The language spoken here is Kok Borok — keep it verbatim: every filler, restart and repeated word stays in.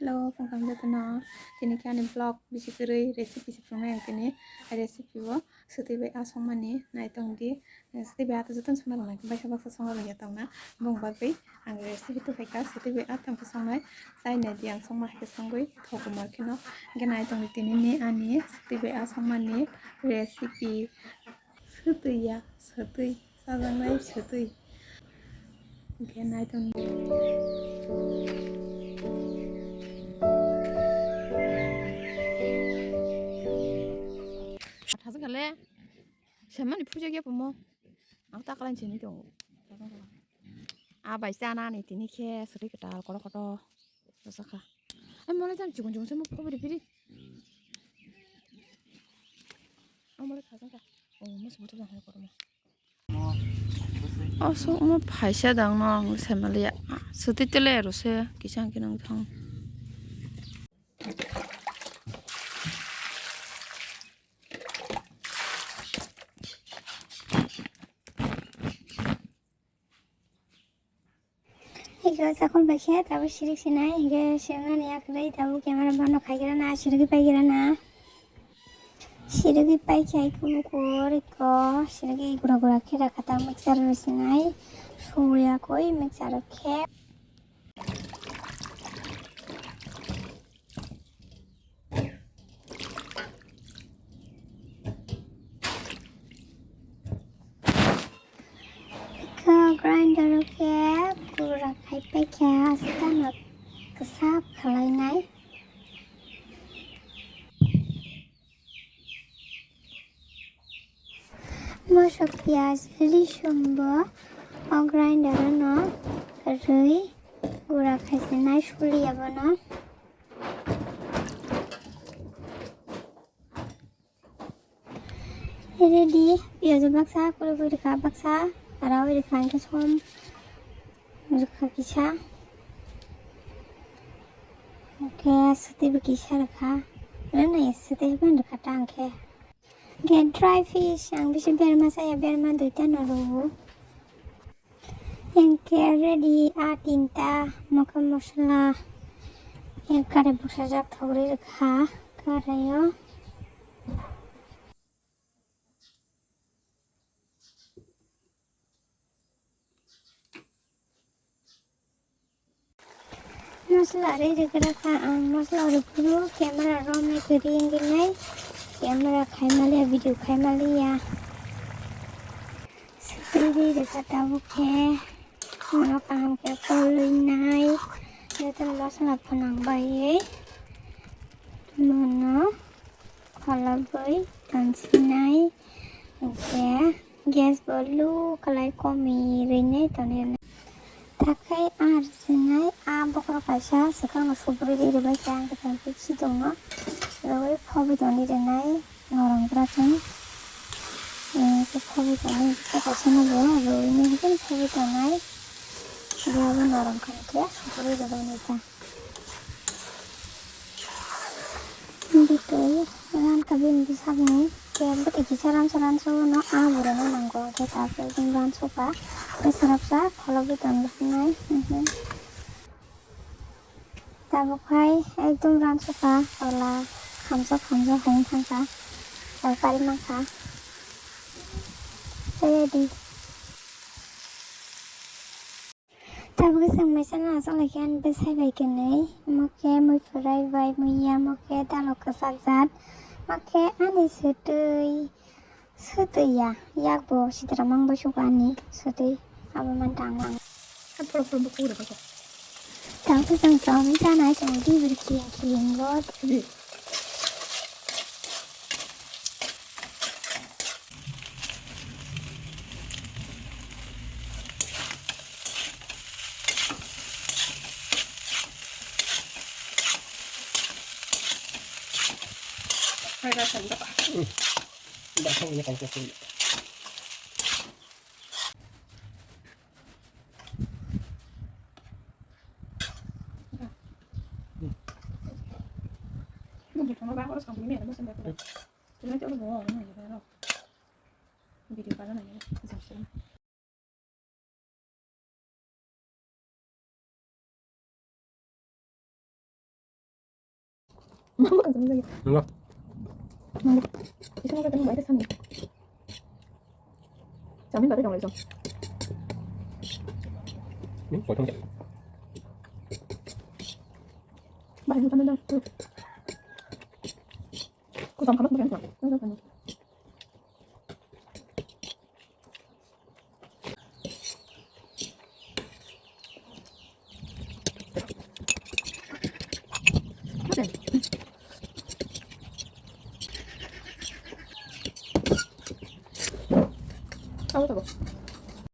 Hello, phung kam jotono. Tini khe ani vlog bisi kwrwi recipe se phunuknai ang tini. Recipe bo swtwi bai a songmani nai tong di. Swtwi bai a to jotono songna rwnai, baisa baksa songna rwngya tongna. Bong bagwi ang recipe to khaika swtwi bai a tong khe songnai. Chai nai di ang songma hai khe songwi thogo mar kheno. Hwnkhe nai tong di tini ni ani swtwi bai a songmani recipe. Swtwi ya, swtwi. Chajaknai swtwi. Hwnkhe nai tong. Thajak kale. Semani puja gya pomo. Ang ta kalan chini tongo. A bai chana ni tini khe swtwi kwtal kotor kotor. Bwsakha. Ai mole jan chikon chikon se mo phobri phiri. Ang mole thajak kha. Oh, mas butu jang hai kotor mo. Aswk mo phaisa dang no ang se maliya. Swtwi tele aro se kisa hwnkhe nang thang. Hingke o chakol bai khe tabuk sirik sinai, hingke siriknani yakarwi tabuk camera bono khaikrana, sirigwi paikirana. Sirigwi paikhe ai kubukur ikko, sirigwi gura gura khe rakha ta mixture rw sinai, suyakoi mixture rw khe. Iko grinder o khe gura khai paikha, aswkano kwsap khwlainai. Moso piyaj, risum bo o grinder o no rwi gura khai se nai suliya bono. Ready, piyaj baksa, kuri kuri rwkha baksa, aro rwkha hwnkhe som rwkha kisa. Hwnkhe swtwi bo kisa rwkha, rwnai swtwi ban rwkha ta hwnkhe. Hwnkhe dry fish ang bisi berma chaya, berma duita no rwo. Hwnkhe ready a tinta mokhe mosola. Hwnkhe karai bwsajak thogri rwkha karaio. Masla rwi rwkha ang, masla rwphuru camera romwi kwrwi wngwi nai, camera khaimaliya, video khaimaliya. Swtwi rwi rwkha tabuk khe, uno kaham khe kolwi nai, jotono masla phwnang baiwi, mono kholobwi tonsinai, hwnkhe gas bo low khlai komi rwinai tonwi rwnai. Takhai ang rwsinai a bokhorok kaisa swkangno subrwi rwbaikha, ang kwthang khe chidongno rwui phobwi tonwi rwnai norom bwrachwng. Phobwi tonwi kaisa no bo rwui phobwi tonai, rwui norom kha hwnkhe subrwi rwbainai ta. Bwtwi ran kha bini bwsakni, tei bwtwi kisa ransu ransu no ah burino nango, hwnkhe tabuk ekdom ransu kha, tei swrapsa kholobwi tonwi sinai, mhm. Tabuk hai ekdom ransu kha, tola khamjak khamjak hwn thang kha, tarkari man kha, tei ready. Tabuk chwng mesa no aswk lai khe ani bwsai bai kwnwi, omo khe muiphwrai bai muiya, omo khe dalok kwchak jat, omo khe ani swtwi, swtwi ya, yak bo sitra mang bai sugo ani swtwi, abo man tang lang. Tabuk chwng chawming chanai, chwng dibri khiring khiring bo. Video para na. Mambo kang samung jaya. Nungo. Mambo. Isa mo kang bai sani. Samin bai dong lai so. Ni koi thong ya. Bai mo samin dong. Ko sam khamak mo kang.